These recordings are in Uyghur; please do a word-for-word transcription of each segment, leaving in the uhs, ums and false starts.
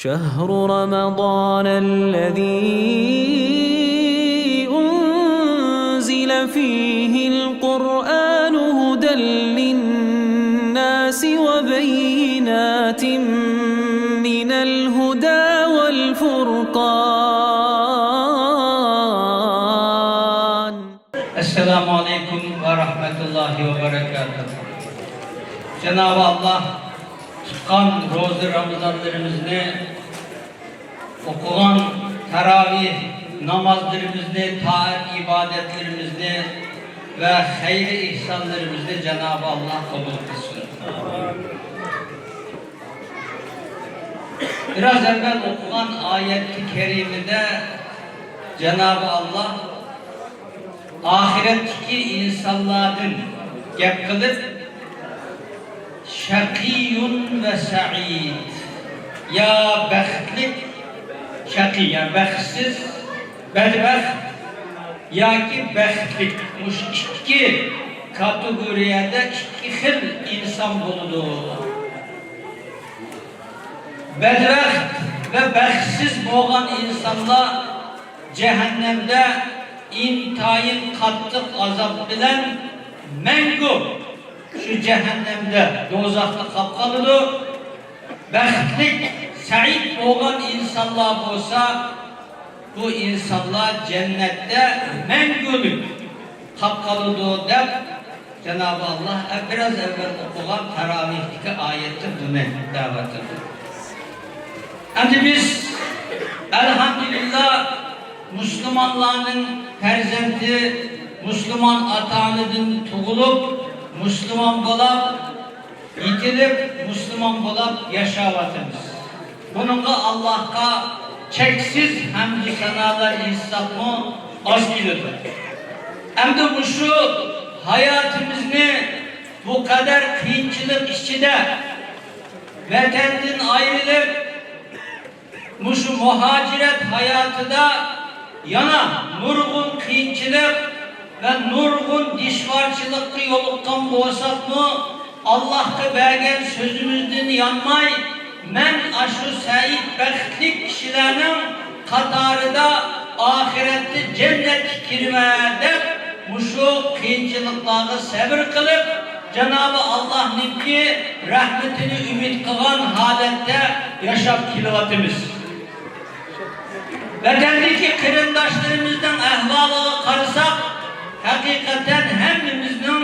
شهر رمضان الذي أنزل فيه القرآن هدى للناس وبينات من الهدى والفرقان. ئەسسالامۇ ئەلەيكۇم ۋە رەھمەتۇللاھى ۋە بەرەكاتۇھ. جانابى ئاللا تۇتقان روزا رامىزانلىرىمىزنى، ئوقۇغان تاراۋىھ نامازلىرىمىزنى، تائەت ئىبادەتلىرىمىزنى ۋە خەير ئېھسانلىرىمىزنى جانابى ئاللا قوبۇل قىلسۇن. بىراز ئەۋۋەل ئوقۇغان ئايەتى كەرىمىدە جانابى ئاللا ئاخىرەتتىكى ئىنسانلاردىن گەپ قىلىپ، شەقىيۇن ۋە سەئىد، يا بەختلىك، شەقىي، يا بەختسىز، بەدبەخت ياكى بەختلىك، مۇشۇ ئىككى كاتېگورىيەدە ئىككى خىل ئىنسان بولىدۇ. بەدبەخت ۋە بەختسىز بولغان ئىنسانلار جەھەننەمدە ئىنتايىن قاتتىق ئازاب بىلەن مەڭگۈ شۇ جەھەننەمدە، دوزاختا قاپ قالىدۇ. بەختلىك، سەئىد بولغان ئىنسانلار بولسا، بۇ ئىنسانلار جەننەتتە مەڭگۈلۈك قاپ قالىدۇ دەپ، جانابى ئاللا بىراز ئەۋۋەل ئوقۇغان تاراۋىھتىكى ئايەتتە بۇنى دەۋاتىدۇ. ئەمدى بىز، ئەلھەمدۇلىللا، مۇسۇلمانلارنىڭ پەرزەنتى، مۇسۇلمان ئاتا-ئانىدىن تۇغۇلۇپ، مۇسۇلمان بولاپ، يېتىلىپ، مۇسۇلمان بولاپ ياشاۋاتىمىز. بۇنىڭغا ئاللاھقا چەكسىز ھەمدۇ سانالار ئېيتساقمۇ ئاز كېلىدۇ. ئەمدى مۇشۇ ھاياتىمىزنى بۇ قەدەر قىيىنچىلىق ئىچىدە، ۋەتەندىن ئايرىلىپ، مۇشۇ مۇھاجىرەت ھاياتىدا يەنە نۇرغۇن قىيىنچىلىق ۋە نۇرغۇن دۈشۋارچىلىققا يولۇققان بولساقمۇ، ئاللاھقا بەرگەن سۆزىمىزدىن يانماي، مەن ئاشۇ سەئىد، بەختلىك كىشىلەرنىڭ قاتارىدا ئاخىرەتتە جەننەتكە كىرىمەن دەپ، مۇشۇ قىيىنچىلىقلارغا سەۋر قىلىپ، جانابى ئاللاھنىڭكى رەھمىتىنى ئۈمىد قىلغان ھالەتتە ياشاپ كېلىۋاتىمىز. ۋەتەندىكى قېرىنداشلىرىمىزنىڭ ئەھۋالىغا قارىساق، ھەقىقەتەن ھەممىمىزنىڭ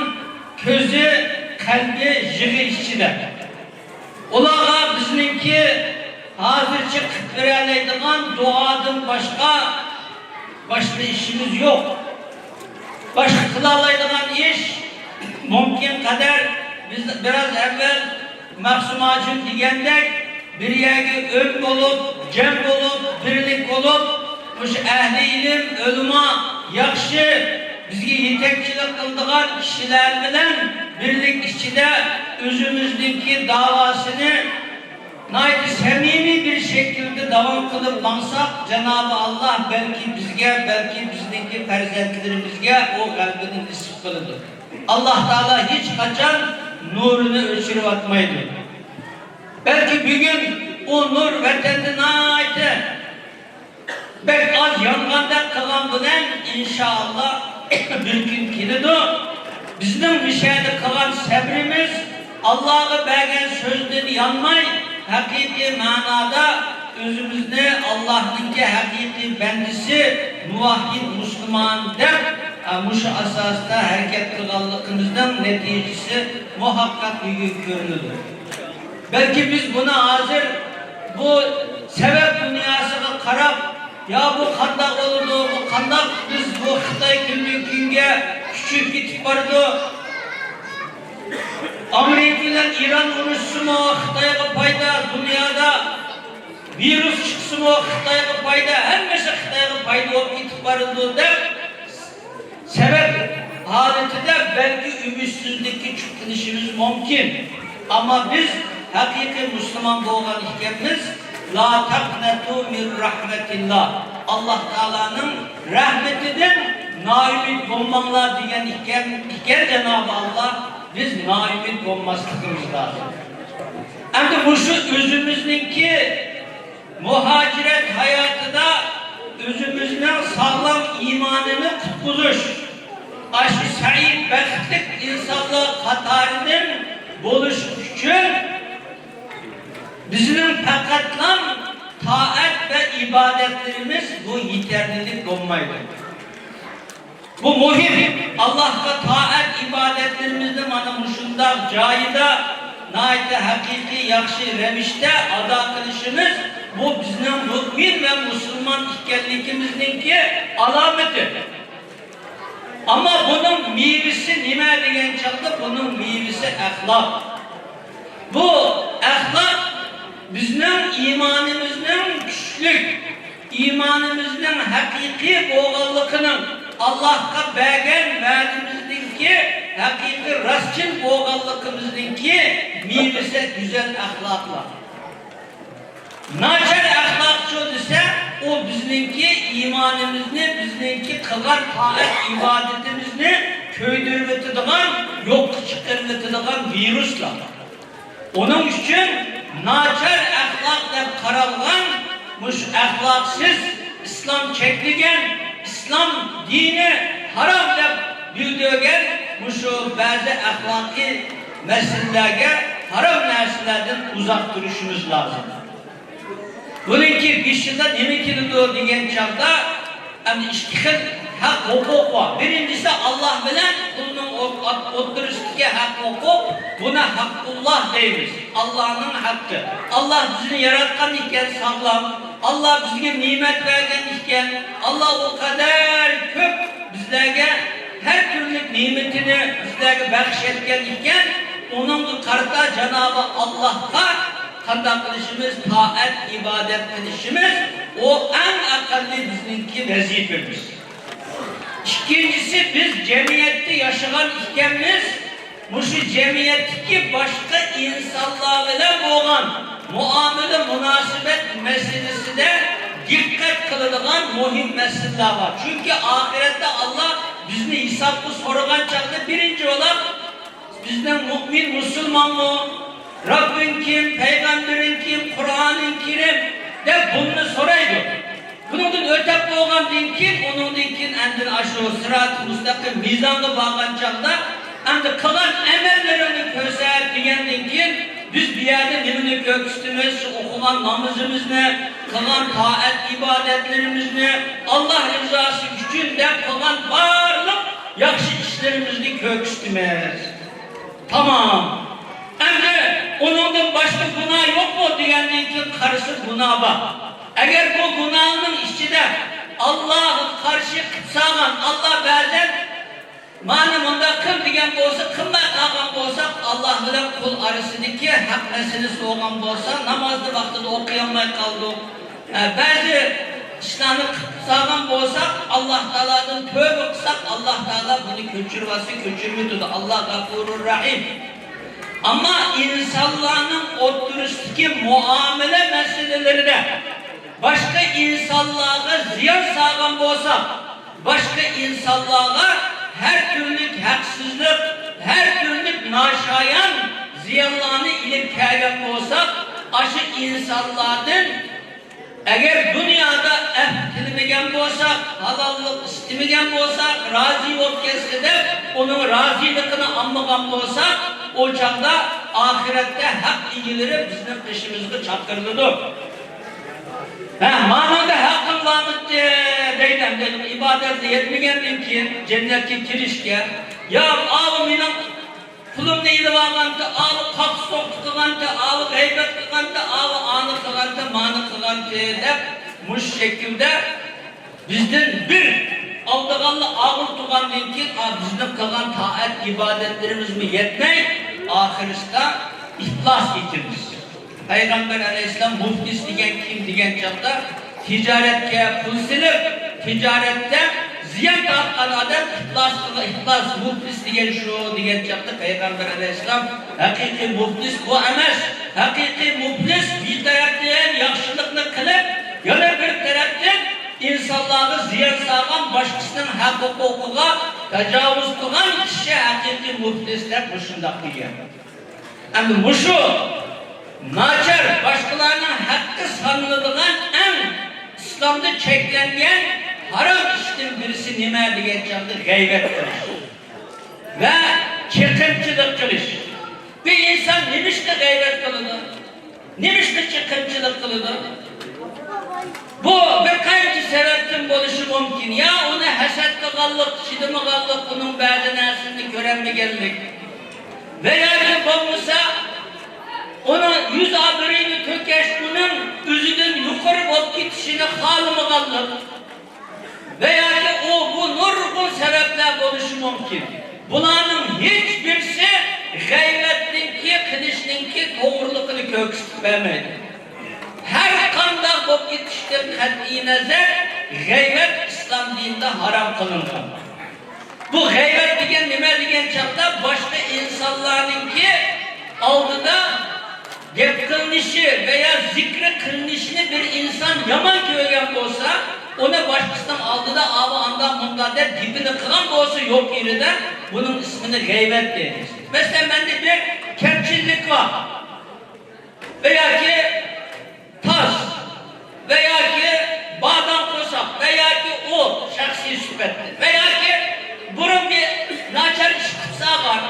كۆزى، قەلبى يىغا ئىچىدە. ئۇلارغا بىزنىڭكى ھازىرچە قىلىپ بېرەلەيدىغان دۇئادىن باشقا، باشقا ئىشىمىز يوق. باشقا قىلالايدىغان ئىش، مۇمكىن قەدەر بىز بىراز ئەۋۋەل مەخسۇم ھاجىم دېگەندەك، بىر يەرگە ئۆم بولۇپ، جەم بولۇپ، بىرلىك بولۇپ، مۇشۇ ئەھلى ئىلىم، ئۆلىما، ياخشى، بىزگە يېتەكچىلىك قىلىدىغان كىشىلەر بىلەن بىرلىك ئىچىدە ئۆزىمىزنىڭكى داۋاسىنى ناھايىتى سەمىمىي بىر شەكىلدە داۋام قىلىپ ماڭساق، جانابى ئاللا بەلكى بىزگە، بەلكى بىزنىڭكى پەرزەنتلىرىمىزگە ئۇ غەلىبىنى نېسىپ قىلىدۇ. ئاللا تائالا ھېچقاچان نۇرىنى ئۆچۈرۈۋاتمايدۇ. بەلكى بۈگۈن ئۇ نۇر ۋەتەندە ناھايىتى بەك ئاز يانغاندەك قىلغان بىلەن، ئىنشائاللا، بىر كۈن كېلىدۇ. بىزنىڭ مۇشۇ يەردە قىلغان سەۋرىمىز، ئاللاغا بەرگەن سۆزدىن يانماي، ھەقىقىي مەنادا ئۆزىمىزنى ئاللانىڭكى ھەقىقىي بەندىسى، مۇۋەھھىد مۇسۇلمان دەپ، مۇشۇ ئاساستا ھەرىكەت قىلغانلىقىمىزنىڭ نەتىجىسى مۇھەققەق بۈگۈن كۆرۈنىدۇ. بەلكى بىز بۇنى ھازىر بۇ سەۋەب دۇنياسىغا قاراپ، يا بۇ قانداق بولىدۇ، بۇ قانداق، بىز بۇ خىتاي كۈندىن كۈنگە كۈچىيىپ كېتىپ بارىدۇ. ئامېرىكا بىلەن ئىران ئۇرۇشسىمۇ خىتايغا پايدا، دۇنيادا ۋىرۇس چىقسىمۇ خىتايغا پايدا، ھەممىسى خىتايغا پايدا بولۇپ كېتىپ بارىدۇ دەپ، سەۋەب ھالىتىدە بەلكى ئۈمىدسىزلىككە چۈشۈپ قېلىشىمىز مۇمكىن. ئەمما بىز ھەقىقىي مۇسۇلمان بولغان ئىكەنمىز، لا تەقنەتۇ مىن رەھمەتىللا، ئاللا تائالانىڭ رەھمىتىدىن نائۈمىد بولماڭلار دېگەن ئىكەن، ئىكەن جانابى ئاللا، بىز نائۈمىد بولماسلىقىمىز لازىم. ئەمدى مۇشۇ ئۆزىمىزنىڭكى ساغلام ئىمانىنى قۇتقۇزۇش، ئاشۇ سەئىد بەختلىك ئىنسانلار قاتارىدىن بولۇش ئۈچۈن بىزنىڭ پەقەتلا تائەت ۋە ئىبادەتلىرىمىز بۇ يېتەرلىك بولمايدۇ. بۇ مۇھىم. ئاللاھقا تائەت ئىبادەتلىرىمىزنى مانا مۇشۇنداق جايىدا، ناھايىتى ھەقىقىي ياخشى رەۋىشتە ئادا قىلىشىمىز، بۇ بىزنىڭ مۇئمىن ۋە مۇسۇلمان ئىكەنلىكىمىزنىڭكى ئالامىتى. ئەمما بۇنىڭ مېۋىسى نېمە دېگەن چاغدا، بۇنىڭ مېۋىسى ئەخلاق. بۇ ئەخلاق بىزنىڭ ئىمانىمىزنىڭ كۈچلۈك، ئىمانىمىزنىڭ ھەقىقىي بولغانلىقىنىڭ، ئاللاھقا بەرگەن ۋەدىمىزنىڭكى ھەقىقىي راستچىل بولغانلىقىمىزنىڭكى مېۋىسى گۈزەل ئەخلاقلار. ناچار ئەخلاقچۇ دېسە، ئۇ بىزنىڭكى ئىمانىمىزنى، بىزنىڭكى قىلغان تائەت ئىبادىتىمىزنى كۆيدۈرۈۋېتىدىغان، يوققا چىقىرىۋېتىدىغان ۋىرۇسلار. ئۇنىڭ ئۈچۈن ناچار ئەخلاق دەپ قارالغان مۇشۇ ئەخلاقسىز، ئىسلام چەكلىگەن، ئىسلام دىنى ھارام دەپ بىلدۈرگەن مۇشۇ بەزى ئەخلاقىي مەسىلىلەرگە، ھارام نەرسىلەردىن ئۇزاق تۇرۇشىمىز لازىم. بۇنىڭكى بېشىدا نېمە كېلىدۇ دېگەن چاغدا، ئەمدى ئىككى خىل ھەق ھوقۇق بار. بىرىنچىسى، ئاللا بىلەن قۇلنىڭ ئوت-، ئوت-، ئوتتۇرىسىدىكى ھەق ھوقۇق، بۇنى ھەققۇللا دەيمىز. ئاللانىڭ ھەققى. ئاللا بىزنى ياراتقان ئىكەن، ساغلام. ئاللا بىزگە نېمەت بەرگەن ئىكەن. ئاللا ئۇ قەدەر كۆپ بىزلەرگە ھەر تۈرلۈك نېمىتىنى بىزلەرگە بەخش ئەتكەن ئىكەن، ئۇنىڭغا قارىتا جانابى ئاللاھقا قانداق قىلىشىمىز، تائەت، ئىبادەت قىلىشىمىز، ئۇ ئەڭ ئەقەللىي بىزنىڭكى ۋەزىپىمىز. ئىككىنچىسى، بىز جەمئىيەتتە ياشىغان ئىكەنمىز، مۇشۇ جەمئىيەتتىكى باشقا ئىنسانلار بىلەن بولغان مۇئامىلە، مۇناسىۋەت مەسىلىسىدە دىققەت قىلىدىغان مۇھىم مەسىلىلەر بار. چۈنكى ئاخىرەتتە ئاللا بىزنى ھېسابقا سورىغان چاغدا بىرىنچى بولۇپ، بىزنىڭ مۇئمىن مۇسۇلمانمۇ؟ رەببىڭ كىم؟ پەيغەمبىرىڭ كىم؟ قۇرئانىڭ كىم؟ دەپ بۇنى سورايدۇ. بۇنىڭدىن ئۆتەپ بولغاندىن كېيىن، ئۇنىڭدىن كېيىن ئاندىن ئاشۇ سىراتى مۇستەقىم مىزانغا بارغان چاغدا، ئەمدى قىلغان ئەمەللىرىڭنى كۆرسەت دېگەندىن كېيىن، بىز بۇ يەردە نېمىنى كۆرسىتىمىز؟ شۇ ئوقۇغان نامىزىمىزنى، قىلغان تائەت ئىبادەتلىرىمىزنى، ئاللا رىزاسى ئۈچۈن دەپ قىلغان بارلىق ياخشى ئىشلىرىمىزنى كۆرسىتىمىز. تامام. ئەمدى ئۇنىڭدىن باشقا گۇناھ يوقمۇ دېگەندىن كېيىن قارىسا گۇناھ بار. ئەگەر بۇ گۇناھنىڭ ئىچىدە ئاللاغا قارشى قىلىپ سالغان، ئاللا بەزەن مانا مۇنداق قىل دېگەن بولسا، قىلماي قالغان بولساق، ئاللا بىلەن قۇل ئارىسىدىكى ھەق مەسىلىسى بولغان بولسا، نامازنى ۋاقتىدا ئوقۇيالماي قالدۇق. ئە، بەزى ئىشلارنى قىلىپ سالغان بولساق، ئاللا تائالادىن تۆبە قىلساق، ئاللا تائالا بۇنى كۆچۈرۈۋەتسە، كۆچۈرۈۋېتىدۇ. ئاللا غەپۇرۇر رەھىم. ئەمما ئىنسانلارنىڭ ئوتتۇرىسىدىكى مۇئامىلە مەسىلىلىرىدە باشقا ئىنسانلارغا زىيان سالغان بولساق، باشقا ئىنسانلارغا ھەر تۈرلۈك ھەقسىزلىق، ھەر تۈرلۈك ناشايان زىيانلارنى ئېلىپ كەلگەن بولساق، ئاشۇ ئىنسانلاردىن ئەگەر دۇنيادا ئەپ تىلىمىگەن بولساق، ھالاللىق ئىستىمىگەن بولساق، رازى بولۇپ كەتسە دەپ، ئۇنىڭ رازىلىقىنى ئالمىغان بولساق، ئۇ چاغدا ئاخىرەتتە ھەق ئىگىلىرى بىزنىڭ قېشىمىزغا چاقىرىلىدۇ. ھە، ماڭا ھەققىڭ بارمىدى دەيدۇ، ئىبادەتكە يەتمىگەندىن كېيىن جەننەتكە كىرىشكە. يا ئاۋۇ مېنىڭ پۇلۇمنى ئېلىۋالغانتى، ئاۋۇ قاقسا سوقتى قىلغانتى، ئاۋۇ غەيۋەت قىلغانتى، ئاۋۇ ئانى قىلغانتى، مانى قىلغانتى دەپ، مۇشۇ شەكىلدە بىزدىن بىر ئالدىغانلا ئاغرىتىدىغاندىن كېيىن، ئا، بىزنىڭ قىلغان تائەت ئىبادەتلىرىمىزمۇ يەتمەي، ئاخىرسىدا ئىپلاس ئېتىمىز. پەيغەمبەر ئەلەيھىسسالام مۇفلىس دېگەن كىم دېگەن چاغدا، تىجارەتكە پۇل سېلىپ، تىجارەتتە زىيان تارتقان ئادەم ئىپلاس، ئىپلاس، مۇفلىس دېگەن شۇ دېگەن چاغدا پەيغەمبەر ئەلەيھىسسالام، ھەقىقىي مۇفلىس بۇ ئەمەس، ھەقىقىي مۇفلىس بىر تەرەپتىن ياخشىلىقنى قىلىپ، يەنە بىر تەرەپتىن ئىنسانلارغا زىيان سالغان، باشقىسىنىڭ ھەق ھوقۇقىغا تاجاۋۇز قىلغان كىشى ھەقىقىي مۇفلىس دەپ مۇشۇنداق دېگەن. ئەمدى مۇشۇ ناچار، باشقىلارنىڭ ھەققى سانىلىدىغان، ئەڭ ئىسلامدا چەكلەنگەن ھارام ئىشتىن بىرسى نېمە دېگەن چاغدا غەيۋەت قىلىش ۋە چېقىمچىلىق قىلىش. بىر ئىنسان نېمىشقا غەيۋەت قىلىدۇ؟ نېمىشقا چېقىمچىلىق قىلىدۇ؟ بۇ بىر قانچە سەۋەبتىن بولۇشى مۇمكىن. يا ئۇنى ھەسەت قىلغانلىق، چىدىمىغانلىق، ئۇنىڭ بەزى نەرسىنى كۆرەلمىگەنلىك ۋە ياكى بولمىسا ئۇنىڭ يۈز ئابرۇيىنى تۆكۈش، ئۇنىڭ ئۆزىدىن يۇقىرى بولۇپ كېتىشىنى خالىمىغانلىق. ۋە ياكى ئۇ، بۇ نۇرغۇن سەۋەبلەر بولۇشى مۇمكىن. بۇلارنىڭ ھېچ بىرسى غەيۋەتنىڭكى، قىلىشنىڭكى توغرىلىقىنى كۆرسىتىپ بەرمەيدۇ. ھەر قانداق بولۇپ كېتىشتىن قەتئىينەزەر، غەيۋەت ئىسلام دىنىدا ھارام قىلىنغان. بۇ غەيۋەت دېگەن نېمە دېگەن چاغدا، باشقا ئىنسانلارنىڭكى ئالدىدا گەپ قىلىنىشى ۋە يا زىكرى قىلىنىشىنى بىر ئىنسان يامان كۆرگەن بولسا، ئۇنى باشقىسىنىڭ ئالدىدا ئاۋۇ ئاندا مۇندا دەپ گېپىنى قىلغان بولسا يوق يېرىدە، بۇنىڭ ئىسمىنى غەيۋەت دەيمىز. مەسىلەن، مەندە بىر كەمچىللىك بار ۋە ياكى تاز ۋە ياكى بادام قورساق ۋە ياكى ئۇ شەخسىي سۈپەتتە ۋە ياكى بۇرۇن بىر ناچار ئىش قىلساغان،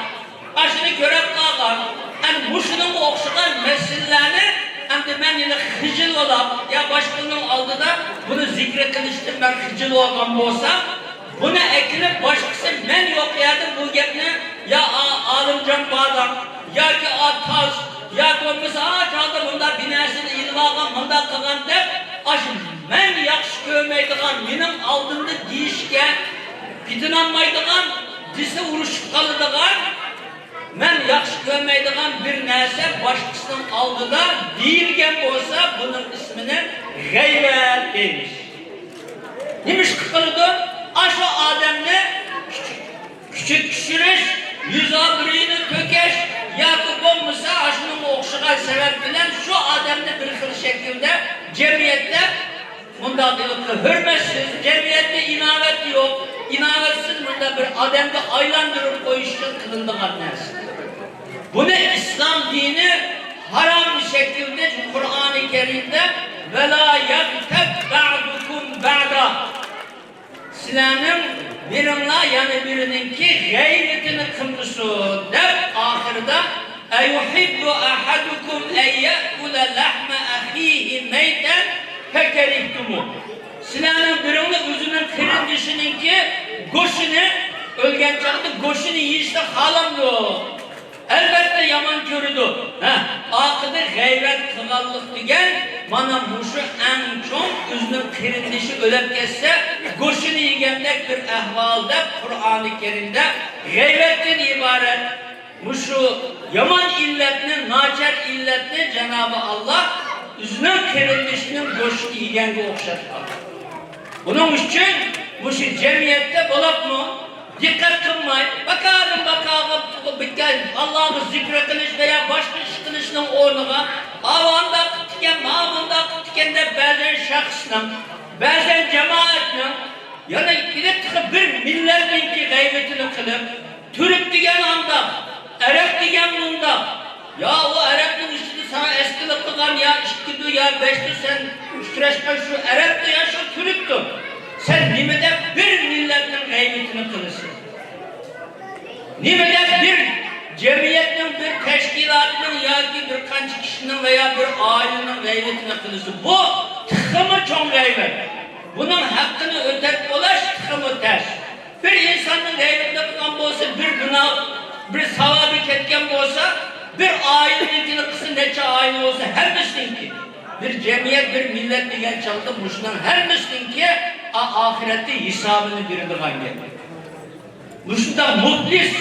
ئاشۇنى كۆرۈپ قالغان، ئەنە مۇشۇنىڭغا ئوخشىغان مەسىلىلەرنى ئەمدى مەن يەنە خىجىل بولاپ يا باشقىلارنىڭ ئالدىدا بۇنى زىكرى قىلىشتىن مەن خىجىل بولغان بولسام، بۇنى ئەكېلىپ باشقىسى مەن يوق يەردە بۇ گەپنى يا ئا-، ئالىمجان بادام ياكى ئا تاز يا بولمىسا ئا چاغدا مۇنداق بىر نەرسىنى ئېلىۋالغان، مۇنداق قىلغان دەپ، ئاشۇ مەن ياخشى كۆرمەيدىغان، مېنىڭ ئالدىمدا دېيىشكە پېتىنالمايدىغان، دېسە ئۇرۇشۇپ قالىدىغان، مەن ياخشى كۆرمەيدىغان بىر نەرسە باشقىسىنىڭ ئالدىدا دېيىلگەن بولسا، بۇنىڭ ئىسمىنى غەيۋەت دەيمىز. نېمىشقا قىلىدۇ؟ ئاشۇ ئادەمنى كۈچۈك، كۈچۈك چۈشۈرۈش، يۈز ئابرۇيىنى تۆكۈش ياكى بولمىسا ئاشۇنىڭغا ئوخشىغان سەۋەب بىلەن شۇ ئادەمنى بىر خىل شەكىلدە جەمئىيەتتە مۇنداق ھۆرمەتسىز، جەمئىيەتتە ئىناۋەت يوق، ئىناۋەتسىز مۇنداق بىر ئادەمگە ئايلاندۇرۇپ قويۇش ئۈچۈن قىلىنىدىغان نەرسە. بۇنى ئىسلام دىنى ھارام شەكىلدە قۇرئانى كەرىمدە، «ۋەلا يەغتەب بەئدۇكۇم بەئدا»، سىلەرنىڭ بىرىڭلار يەنە بىرىنىڭكى غەيۋىتىنى قىلمىسۇن دەپ ئاخىرىدا، «ئەيۇھىببۇ ئەھەدۇكۇم ئەن يەئكۇلە لەھمە ئەخىھى مەيتەن فەكەرىھتۇمۇھ»، سىلەرنىڭ بىرىڭلار ئۆزىنىڭ قېرىندىشىنىڭكى گۆشىنى، ئۆلگەن چاغدا گۆشىنى يېيىشنى خالامدۇ؟ ئەلۋەتتە يامان كۆرىدۇ. ھە، ئاقىدە غەيۋەت قىلغانلىق دېگەن مانا مۇشۇ ئەڭ چوڭ، ئۆزىنىڭ قېرىندىشى ئۆلۈپ كەتسە گۆشىنى يېگەندەك بىر ئەھۋال دەپ قۇرئانى كەرىمدە غەيۋەتتىن ئىبارەت مۇشۇ يامان ئىللەتنى، ناچار ئىللەتنى جانابى ئاللا ئۆزىنىڭ قېرىندىشىنىڭ گۆشىنى يېگەنگە ئوخشاتقان. بۇنىڭ ئۈچۈن مۇشۇ جەمئىيەتتە بولۇپمۇ دىققەت قىلماي، باكادىن باكاغا بىكار ئاللاغا زىكرى قىلىش ۋە يا باشقا ئىش قىلىشنىڭ ئورنىغا، ئاۋۇ ئانداق قىپتىكەن، ماۋۇ مۇنداق قىپتىكەن دەپ بەزەن شەخسنىڭ، بەزەن جامائەتنىڭ، يەنە كېلىپ تېخى بىر مىللەتنىڭكى غەيۋىتىنى قىلىپ، تۈرك دېگەن ئانداق، ئەرەب دېگەن مۇنداق. يا ئۇ ئەرەبنىڭ ئىچىدە ساڭا ئەسكىلىك قىلغان يا ئىككىدۇ يا بەشتۇ سەن ئۇچراشقان شۇ ئەرەبتۇ يا شۇ تۈركتۇ. سەن نېمە دەپ بىر مىللەتنىڭ غەيۋىتىنى قىلىسەن؟ نېمە دەپ بىر جەمئىيەتنىڭ، بىر تەشكىلاتنىڭ ياكى بىر قانچە كىشىنىڭ ۋە يا بىر ئائىلىنىڭ غەيۋىتىنى قىلىسەن؟ بۇ تېخىمۇ چوڭ غەيۋەت. بۇنىڭ ھەققىنى ئۆتەپ بولاش تېخىمۇ تەس. بىر ئىنساننىڭ غەيۋىتىنى قىلغان بولسا، بىر گۇناھ، بىر ساۋابى كەتكەن بولسا، بىر ئائىلىنىڭكىنى قىلسا، نەچچە ئائىلە بولسا، ھەممىسىنىڭكى. بىر جەمئىيەت، بىر مىللەت دېگەن چاغدا مۇشۇنىڭ ھەممىسىنىڭكى ئا-، ئاخىرەتتە ھېسابىنى بېرىدىغان گەپ. مۇشۇنداق مۇپلىس،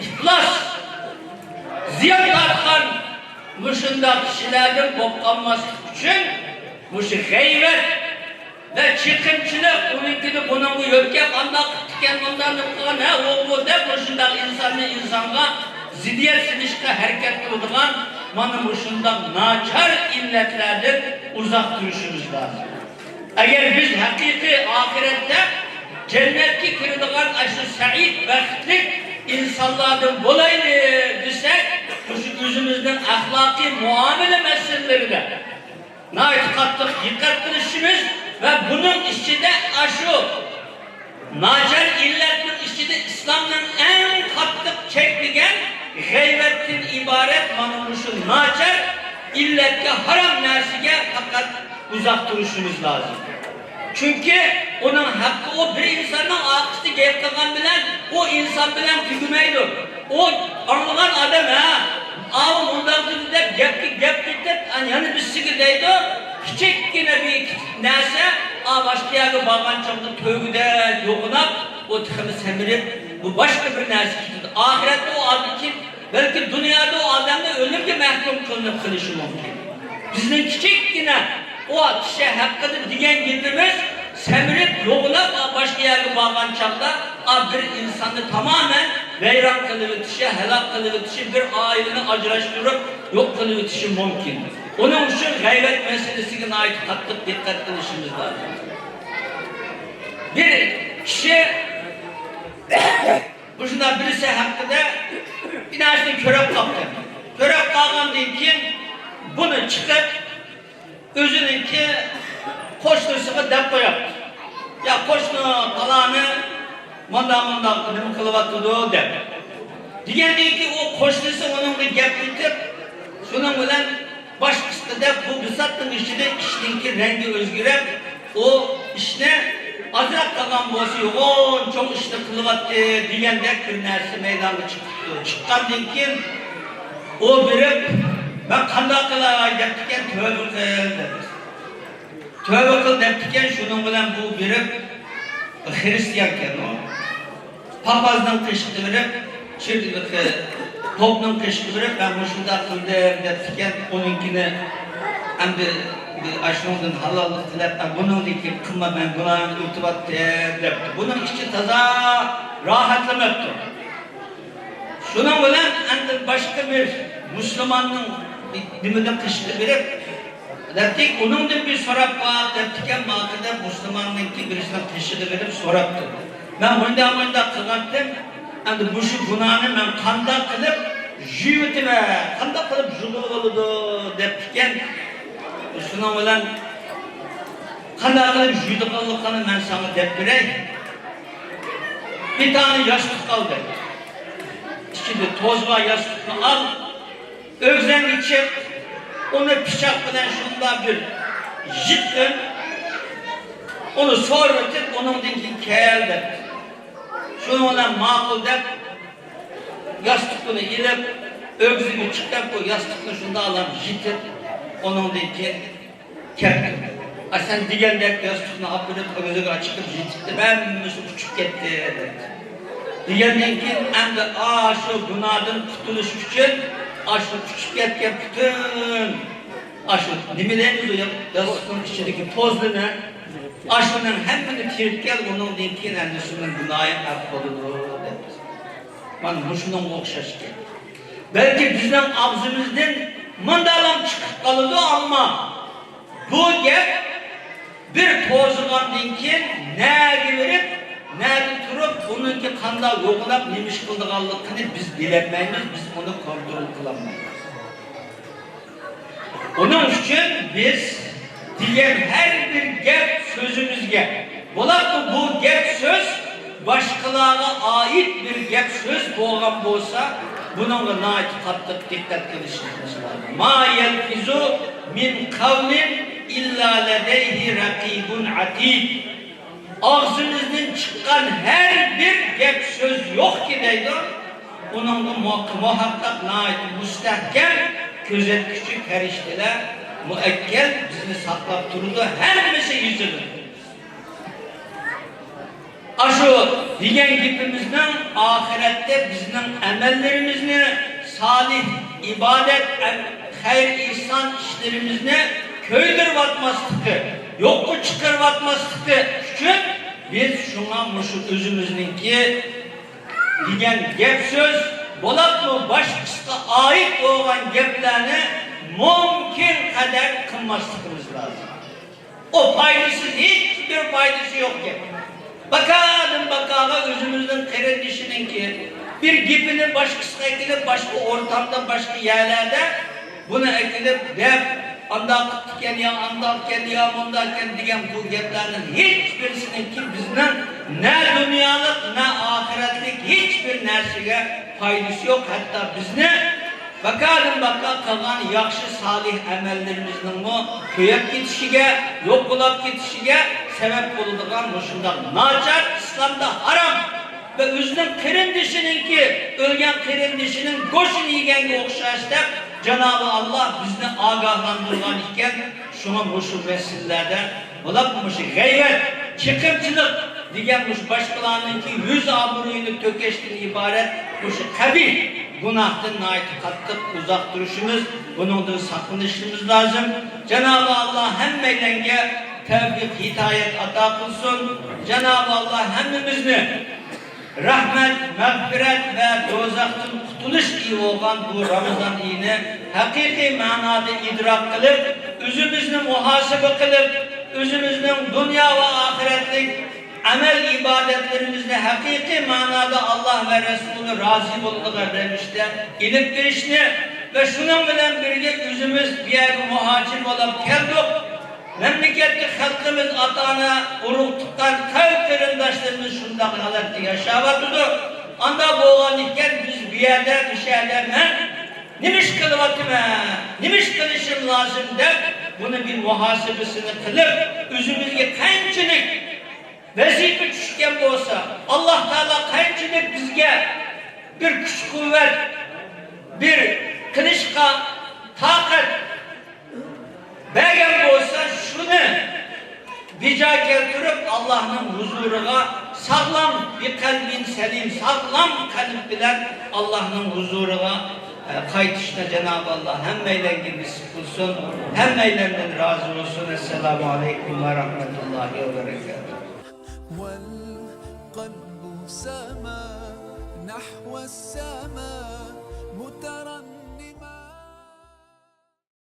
ئىپلاس، زىيان تارتقان مۇشۇنداق كىشىلەردىن بولۇپ قالماسلىق ئۈچۈن مۇشۇ غەيۋەت ۋە چېقىمچىلىق، ئۇنىڭكىدە بۇنىڭغا يۆتكەپ، ئانداق قىپتىكەن، مۇنداق نېمە قىلغان، ھە، ئۇ، بۇ دەپ مۇشۇنداق ئىنساننى ئىنسانغا زىددىيەت سېلىشقا ھەرىكەت قىلىدىغان مانا مۇشۇنداق ناچار ئىللەتلەردىن ئۇزاق تۇرۇشىمىز لازىم. ئەگەر بىز ھەقىقىي ئاخىرەتتە جەننەتكە كىرىدىغان ئاشۇ سەئىد، بەختلىك ئىنسانلاردىن بولايلى دېسەك، مۇشۇ ئۆزىمىزنىڭ ئەخلاقىي مۇئامىلە مەسىلىلىرىدە ناھايىتى قاتتىق دىققەت قىلىشىمىز، ۋە بۇنىڭ ئىچىدە ئاشۇ ناچار ئىللەتنىڭ ئىچىدە ئىسلامنىڭ ئەڭ قاتتىق چەكلىگەن غەيۋەتتىن ئىبارەت مانا مۇشۇ ناچار ئىللەتكە، ھارام نەرسىگە پەقەت ئۇزاق تۇرۇشىمىز لازىم. چۈنكى ئۇنىڭ ھەققى، ئۇ بىر ئىنساننىڭ ئارقىسىدا گەپ قىلغان بىلەن ئۇ ئىنسان بىلەن تۈگىمەيدۇ. ئۇ ئاڭلىغان ئادەم، ھە، ئاۋۇ مۇنداق دېدى دەپ گەپكە گەپ قېتىپ، يەنە بىرسىگە دەيدۇ. كىچىككىنە بىر نەرسە، ئا، باشقا يەرگە بارغان چاغدا تۆگىدە يوغىناپ، ئۇ تېخىمۇ سەمرىپ، بۇ باشقا بىر نەرسە كېتىدۇ. ئاخىرەتتە ئۇ ئادەم كېيىن، بەلكى دۇنيادا ئۇ ئادەمنى ئۆلۈمگە مەھكۇم قىلىنىپ قېلىشى مۇمكىن. بىزنىڭ كىچىككىنە ئۇ كىشى ھەققىدە دېگەن گېپىمىز سەمرىپ، يوغىناپ، باشقا يەرگە بارغان چاغدا، ئا، بىر ئىنساننى تامامەن ۋەيران قىلىۋېتىشى، ھالاك قىلىۋېتىشى، بىر ئائىلىنى ئاجراشتۇرۇپ يوق قىلىۋېتىشى مۇمكىن. ئۇنىڭ ئۈچۈن غەيۋەت مەسىلىسىگە ناھايىتى قاتتىق دىققەت قىلىشىمىز لازىم. بىر كىشى مۇشۇنداق بىرسى ھەققىدە بىر نەرسىنى كۆرۈپ قاپتۇ. كۆرۈپ قالغاندىن كېيىن بۇنى چىقىپ، ئۆزىنىڭكى قوشنىسىغا دەپ قوياپتۇ. يا قوشنا، پالانى مانداق مانداق نېمە قىلىۋاتىدۇ دەپ. دېگەندىن كېيىن ئۇ قوشنىسى ئۇنىڭغا گەپ قىلىپ، شۇنىڭ بىلەن باشقىسىغا دەپ، بۇ بىساتنىڭ ئىچىدە ئىشنىڭكى رەڭگى ئۆزگىرىپ، ئۇ ئىشنى ئازراق قىلغان بولسا يوغان چوڭ ئىشنى قىلىۋاتتى دېگەندەك بىر نەرسە مەيدانغا چىقىپتۇ. چىققاندىن كېيىن ئۇ بېرىپ، مەن قانداق قىلاي دەپتىكەن، تۆۋە قىل دەپتۇ. تۆۋە قىل دەپتىكەن، شۇنىڭ بىلەن بۇ بېرىپ، خىرىستىيانكەن ئۇ. پاپازنىڭ قېشىغا بېرىپ، چىرىكلىكى، پوپنىڭ قېشىغا بېرىپ، مەن مۇشۇنداق قىلدىم دەپتىكەن، ئۇنىڭكىنى ئەمدى ئاشۇنىڭدىن ھالاللىق تىلەپ، بۇنىڭدىن كېيىن قىلما، مەن گۇناھىمنى ئۆتۈۋاتتىم دەپتۇ. بۇنىڭ ئىچى تازا راھەتلىمەپتۇ. شۇنىڭ بىلەن ئەمدى باشقا بىر مۇسۇلماننىڭ نېمىدىن قېشىغا بېرىپ، دەپتىكەن، ئۇنىڭدىن بىر سوراپ باق دەپتىكەن، ماڭا دەپ مۇسۇلماننىڭكى بىرسىنىڭ قېشىغا بېرىپ سوراپتۇ. مەن مۇنداق مۇنداق قىلغانتىم، ئەمدى مۇشۇ گۇناھنى مەن قانداق قىلىپ يۇيۇۋېتىمەن، قانداق قىلىپ يۇغىلى بولىدۇ دەپتىكەن. شۇنىڭ بىلەن قانداق قىلىپ يۇيىدىغانلىقىنى مەن ساڭا دەپ بېرەي. بىر دانە ياستۇق ئال دەپتۇ. ئىچىدە توزغان ياستۇقنى ئال. ئۆگزەڭگە چىق، ئۇنى پىچاق بىلەن شۇنداق بىر يىتقىن، ئۇنى سورۇۋېتىپ، ئۇنىڭدىن كېيىن كەل دەپتۇ. شۇنىڭ بىلەن ماقۇل دەپ، ياستۇقنى ئېلىپ، ئۆگزىگە چىقىپ، بۇ ياستۇقنى شۇنداق ئالام يىتىپ، ئۇنىڭدىن كېيىن كەپتۇ. ئا، سەن دېگەندەك ياستۇقنى ئاپىرىپ، ئۆگزىگە چىقىپ يېتىپتىم، ھەممىسى ئۇچۇپ كەتتى، دەپتۇ. دېگەندىن كېيىن ئەمدى ئاشۇ گۇناھدىن قۇتۇلۇش ئۈچۈن، ئاشۇ ئۇچۇپ كەتكەن پۈتۈن، ئاشۇ نېمە دەيمىز، ئۇ ياستۇقنىڭ ئىچىدىكى توزىنى، ئاشۇنىڭ ھەممىنى تېرىپ كەل، ئۇنىڭدىن كېيىن ئەمدى سېنىڭ گۇناھىڭ ئەپ بولىدۇ، دەپتۇ. مانا مۇشۇنىڭغا ئوخشاش گەپ. بەلكى بىزنىڭ ئاغزىمىزدىن مۇنداقلام چىقىپ قالىدۇ، ئەمما بۇ گەپ بىر توزۇغاندىن كېيىن نەگە بېرىپ، نەدە تۇرۇپ، بۇنىڭكى قانداق يوغىناپ، نېمە ئىش قىلىدىغانلىقىنى بىز بىلەلمەيمىز، بىز ئۇنى كونترول قىلالمايمىز. ئۇنىڭ ئۈچۈن بىز دېگەن ھەر بىر گەپ سۆزىمىزگە، بولۇپمۇ بۇ گەپ سۆز باشقىلارغا ئائىت بىر گەپ سۆز بولغان بولسا، بۇنىڭغا ناھايىتى قاتتىق دىققەت قىلىشىمىز لازىم. ما يەلفىزۇ مىن قەۋلىن ئىللا لەدەيھى رەقىبۇن ئەتىد. ئاغزىمىزدىن چىققان ھەر بىر گەپ سۆز يوقكى دەيدۇ، ئۇنىڭغا مۇ-، مۇھەققەق ناھايىتى مۇستەھكەم كۆزەتكۈچى پەرىشتىلەر مۇئەككەل بىزنى ساقلاپ تۇرىدۇ، ھەممىسى يېزىلىدۇ. ئاشۇ دېگەن گېپىمىزنىڭ ئاخىرەتتە بىزنىڭ ئەمەللىرىمىزنى، سالىھ ئىبادەت، ئەم-، خەير-ئېھسان ئىشلىرىمىزنى كۆيدۈرۈۋاتماسلىقى، يوققا چىقىرىۋاتماسلىقى ئۈچۈن بىز شۇڭا مۇشۇ ئۆزىمىزنىڭكى دېگەن گەپ سۆز، بولۇپمۇ باشقىسىغا ئائىت بولغان گەپلەرنى مۇمكىن قەدەر قىلماسلىقىمىز لازىم. ئۇ پايدىسىز، ھېچبىر پايدىسى يوق گەپ. باكادىن باكاغا ئۆزىمىزنىڭ قېرىندىشىنىڭكى بىر گېپىنى باشقىسىغا ئەكېلىپ، باشقا ئورتامدا، باشقا يەرلەردە بۇنى ئەكېلىپ دەپ، ئانداق قىپتىكەن يا، ئانداقكەن يا، مۇنداقكەن دېگەن بۇ گەپلەرنىڭ ھېچبىرسىنىڭكى بىزنىڭ نە دۇنيالىق، نە ئاخىرەتلىك ھېچبىر نەرسىگە پايدىسى يوق. ھەتتا بىزنى بەكاردىن بەكار قىلغان ياخشى سالىھ ئەمەللىرىمىزنىڭمۇ كۆيۈپ كېتىشىگە، يوق بولۇپ كېتىشىگە سەۋەب بولىدىغان مۇشۇنداق ناچار، ئىسلامدا ھارام ۋە ئۆزىنىڭ قېرىندىشىنىڭكى، ئۆلگەن قېرىندىشىنىڭ گۆشىنى يېگەنگە ئوخشاش دەپ، جانابى ئاللا بىزنى ئاگاھلاندۇرغان ئىكەن. شۇڭا مۇشۇ مەسىلىلەردە بولۇپ مۇشۇ غەيۋەت، چېقىمچىلىق دېگەن مۇشۇ باشقىلارنىڭكى يۈز ئابرۇيىنى تۆكۈشتىن ئىبارەت مۇشۇ قەبىھ گۇناھتىن ناھايىتى قاتتىق ئۇزاق تۇرۇشىمىز، بۇنىڭدىن ساقلىنىشىمىز لازىم. جانابى ئاللا ھەممەيلەنگە تەۋپىق، ھىدايەت ئاتا قىلسۇن. جانابى ئاللا ھەممىمىزنى رەھمەت، مەغپىرەت ۋە دوزاختىن قۇتۇلۇش ئېيى بولغان بۇ رامىزان ئېيىنى ھەقىقىي مەنادا ئىدراك قىلىپ، ئۆزىمىزنى مۇھاسىبە قىلىپ، ئۆزىمىزنىڭ دۇنيا ۋە ئاخىرەتلىك ئەمەل ئىبادەتلىرىمىزنى ھەقىقىي مەنادا ئاللا ۋە رەسۇلى رازى بولىدىغان رەۋىشتە ئېلىپ بېرىشنى ۋە شۇنىڭ بىلەن بىرگە ئۆزىمىز بۇ يەرگە مۇھاجىر بولۇپ كەلدۇق. مەملىكەتتە خەلقىمىز، ئاتا-ئانا، ئۇرۇق-تۇغقان، قەۋم-قېرىنداشلىرىمىز شۇنداق ھالەتتە ياشاۋاتىدۇ. ئانداق بولغان ئىكەن، بىز بۇ يەردە، مۇشۇ يەردە مەن نېمە ئىش قىلىۋاتىمەن، نېمە ئىش قىلىشىم لازىم دەپ، بۇنى بىر مۇھاسىبىسىنى قىلىپ، ئۆزىمىزگە قانچىلىك ۋەزىپە چۈشكەن بولسا، ئاللا تائالا قانچىلىك بىزگە بىر كۈچ-قۇۋۋەت، بىر قىلىشقا تاقەت بەرگەن بولسا، شۇنى بىجا كەلتۈرۈپ، ئاللانىڭ ھۇزۇرىغا ساغلام، بىقەلبىن سەلىم، ساغلام قەلب بىلەن ئاللانىڭ ھۇزۇرىغا، ئە، قايتىشنى جانابى ئاللا ھەممەيلەنگە نېسىپ قىلسۇن. ھەممەيلەندىن رازى بولسۇن. ئەسسالامۇ ئەلەيكۇم ۋە رەھمەتۇللاھى ۋە بەرەكاتۇھ. والقلب سما نحو السماء.